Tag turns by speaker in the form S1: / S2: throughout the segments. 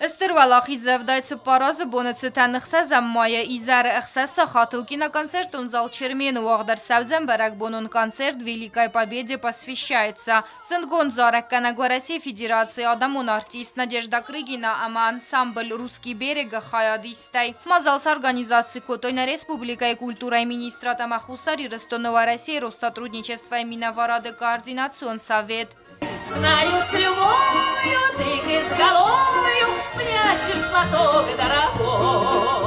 S1: Стыр Уӕлахизы 74 азы боны цытӕн ӕхсӕзӕм майы изӕры ӕхсӕз сахатыл киноконцертон зал Чермен-ы уагъд ӕрцӕудзӕн бӕрӕгбонон концерт «Великой Победе посвящается». Зындгонд зарӕггӕнӕг Уӕрӕсейы Федерацийы адӕмон артист Надежда Крыгина ӕмӕ ансамбль «Русский берег»-ы хайадисттӕй. Мадзал сорганизаци кодтой нӕ республикӕйы культурӕйы министрад ӕмӕ Хуссар Ирыстоны Уӕрӕсейы Россотрудничествойы минӕварады координацион совет.
S2: Знаю, с любовью ты к изголовью прячешь платок дорогой.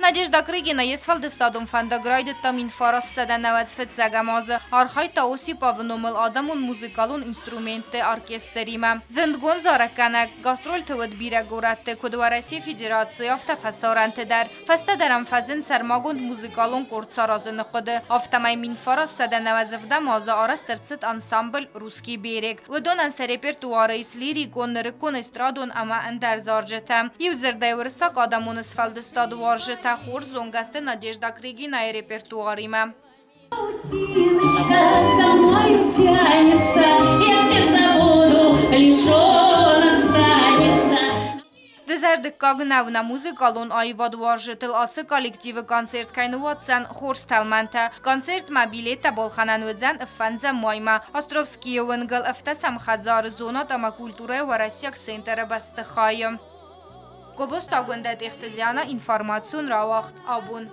S1: Надежда Крыгина йе сфӕлдыстадон фӕндаг райдыдта 1995 азы. Архайдта Осиповы номыл адӕмон музыкалон инструментты оркестримӕ. Зындгонд зарӕггӕнӕг гастрольты уыд бирӕ горӕтты, куыд Уӕрӕсейы Федерацийы, афтӕ фӕсарӕнты дӕр. Фӕстӕдӕр ӕм фӕзынд сӕрмагонд музыкалон къорд саразыны хъуыды. Афтӕмӕй 1997 азы арӕзт ӕрцыд ансамбль «Русский берег». Уыдонӕн сӕ репертуары ис лирикон, нырыккон эстрадон ӕмӕ ӕндӕр зарджытӕ. Иудзырдӕй, уырыссаг адӕмон сфӕлдыстад уарзджытӕ хорз зонгӕ сты Надежда Крыгинайы репертуаримӕ.
S2: Паутиночка за мною тянется, я всех забуду, лишь он останется.
S1: Дызӕрдыггаг нӕу, нӕ музыкалон аивадуарзджытыл ацы коллективы концерт кӕй ныууадздзӕн хорз тӕлмӕнтӕ. Концертмӕ билеттӕ балхӕнӕн уыдзӕн фӕндзӕм маймӕ. Островскийы уынгыл ӕфтӕсӕм хӕдзары зонад ӕмӕ культурӕйы уӕрӕсейаг центры бӕстыхайы. Гобозты Агуындӕ Тъехты Диана, информацион рауагъд абон.